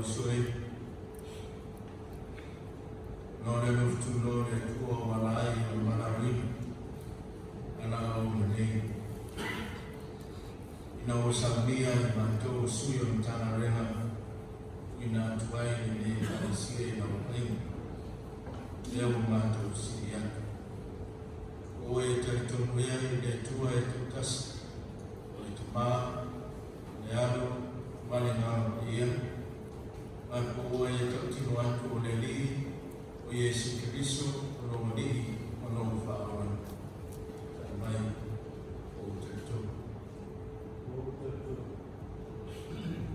Uso e, ona o le alofa tunoa o le Atua ua ala ai ona valaauina ala o lenei ina ua saunia i matou o sui o le Matagaluega tuuina atu ai lenei Ekalesia i lau aiga, lea ua matou sili atu. O oe e talitonu ea i le Atua e toatasi, o le Tama, o le Alo, ma le Agaga Paia, ma po o oe e tautino atu o le Alii, o Iesu Keriso, o lou Alii ma lou Faaola. Tali mai, o ou talitonu.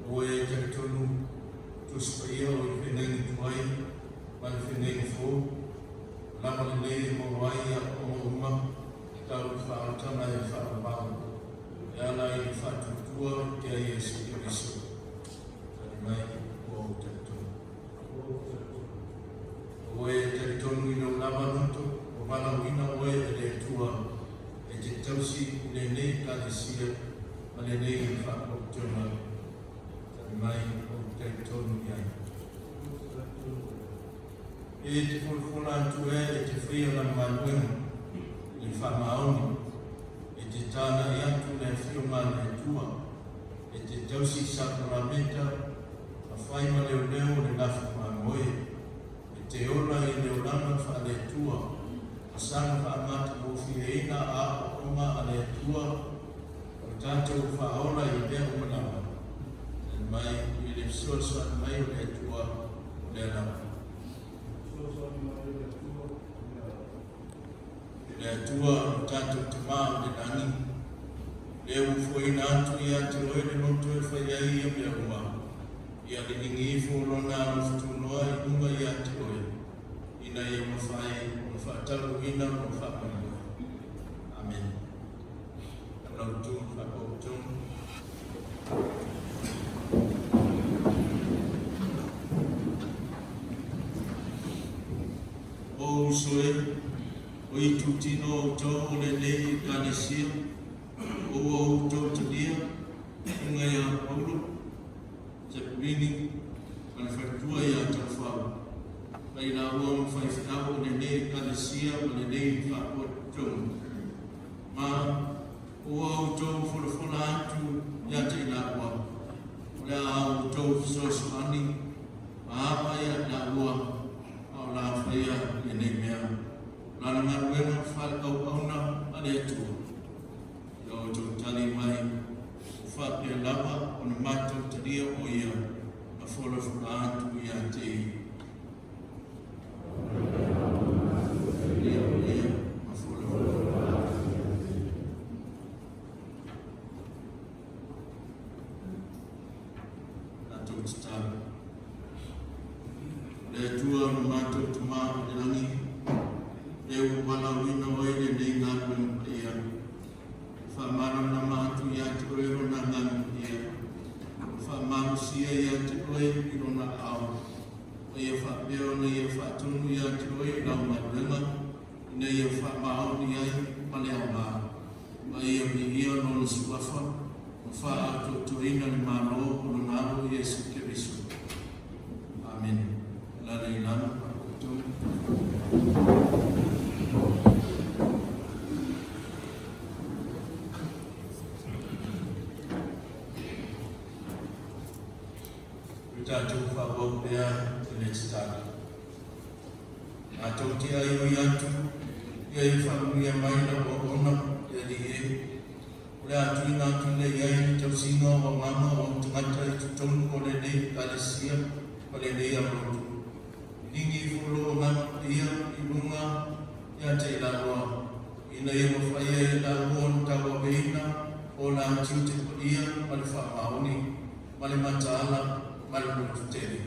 O oe e talitonu, Tusi Paia o le Feagaiga Tuai ma le Feagaiga Fou, o lava lelei e maua ai aoaoga uma tau i faaolataga e faavavau e ala i le faatuatua ia Iesu Keriso. Tali mai, ua ou talitonu. O oe e talitonu i lou lava loto, ua valaauina oe e le Atua e te tausi i lenei Ekalesia ma lenei faapotopotoga. Tali mai, ua ou talitonu i ai. E te folafola atu ea e te faia lau galuega i le faamaoni, e te tānai atu le afioga a le Atua, e te tausi sakaramenta ma fai ma leoleo o le nafa mamoe, e te ola i le olaga faale-Atua, ma saga faamatagofieina aoaoga a le Atua, o le tatou Faaola i mea uma lava. Tali mai i le fesoasoani mai o le Atua o lea lava. E le Atua lo tatou Tamā o le lagi, lea ua foeina atu ia te oe le loto e fai ai ia mea uma, ia liligi ifo Lona alofa tunoa i luga ia te oe, ina ia mafai ona faataunuuina lou faamoemoe. Amene. Lau outou faapautonu. O uso e, o itutino outou o lenei Ekalesia, o ua outou talia, luga ia Paulo, Zeppelini, ma le faletua ia Taufau, mai laua ma faifeau o lenei Ekalesia ma lenei faapotopotoga. Ma ua outou folafola atu ia te i laua, o le a outou fesoasoani ma apa ia i laua a o la faia lenei mea, o lana galuega faale-auauna a le Atua. Ia outou tali mai, ua faapea lava ona matou talia o ia ma folafola atu ia te i. Tatou tatalo. Le Atua lo matou Tamā o le lagi, lea ua valaauina oe i lenei galuega paia, e faamalamalama atu ia te oe lona Agaga Paia, ua faamalosia ia te oe i lona aao, ma ia faapea ona ia faatonu ia te oe i lau galuega, ina ia faamaoni ai ma le aoga, ma ia viia lona suafa, ma faaatoatoaina le Malo o lona Alo Iesu Keriso. Amene. Lale i lalo, outou. O tatou faaauau pea i le tatalo. Matou te aioi atu ia ia faamanuia mai lau auauna le Alii e. O le a tuuina atu lea i ai le tausiga o agaga o ou tagata i totonu o lenei Ekalesia ma lenei alotu. Liligi ifo lou Agaga Paia i luga ia te i laua, ina ia mafai ai e laua ona tauaveina o la tiute paia ma le faamaoni ma le mataala ma le loto tele.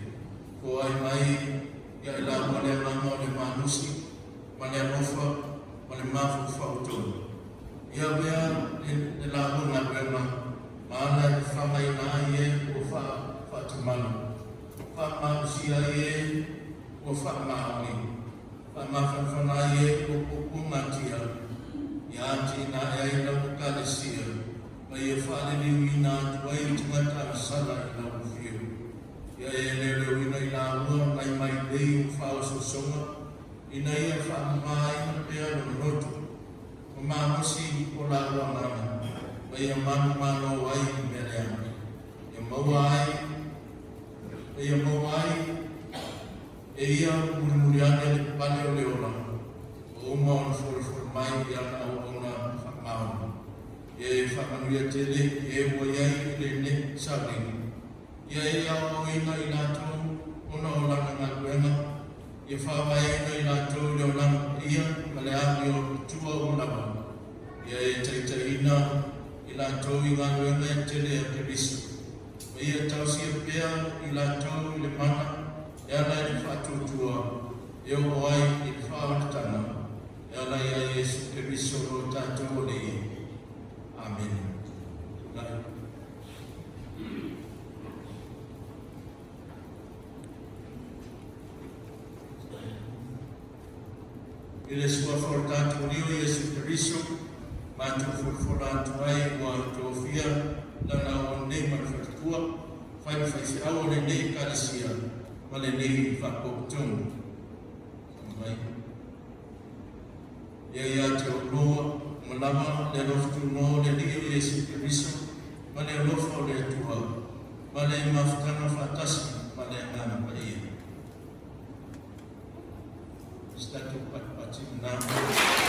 Foai mai ia i laua le agaga o le malosi ma le alofa ma le mafaufau tonu. Ia avea le laua galuega ma ala e fagaina ai e ua faatamala, faamalosia ai e ua faamaoni, faamafanafana ai e ua puapuagatia, ia atinae ai lau Ekalesia ma ia faaliliuina atu ai tagata agasala i lau afio. Ia e leoleoina i laua nai mailei o faaosoosoga ina ia faamamaina pea lona loto ma malosi o laua agaga ma ia manumalo ai i mea leaga. Ia maua ai ma ia maua ai e ia mulimuli ane le pale o le ola ua uma ona folafola mai i ana auauna faamaoni. Ia e faamanuia tele i e ua i ai i lenei sauniga. Ia e aoaoina i latou ona o lana galuega, ia faavaeina i latou i le olaga paia ma le amio matua uma lava. Ia e taitaiina i latou i galuega e tele a Keriso. Ma ia tausia pea i latou i le mana e ala i le faatuatua e oo ai i le faaolataga e ala ia Iesu Keriso lo tatou Alii. Amene. Tulai. I le suafa o le tatou Alii o Iesu Keriso, matou folafola atu ai ua tofia lana auauna nei ma le faletua, fai ma faifeau o lenei Ekalesia ma lenei faapotopotoga. Mai. Ia ia te outou uma lava le alofa tunoa o le Alii o Iesu Keriso ma le alofa o le Atua ma le mafutaga faatasi ma le Agaga Paia. Se tatou patipati lena.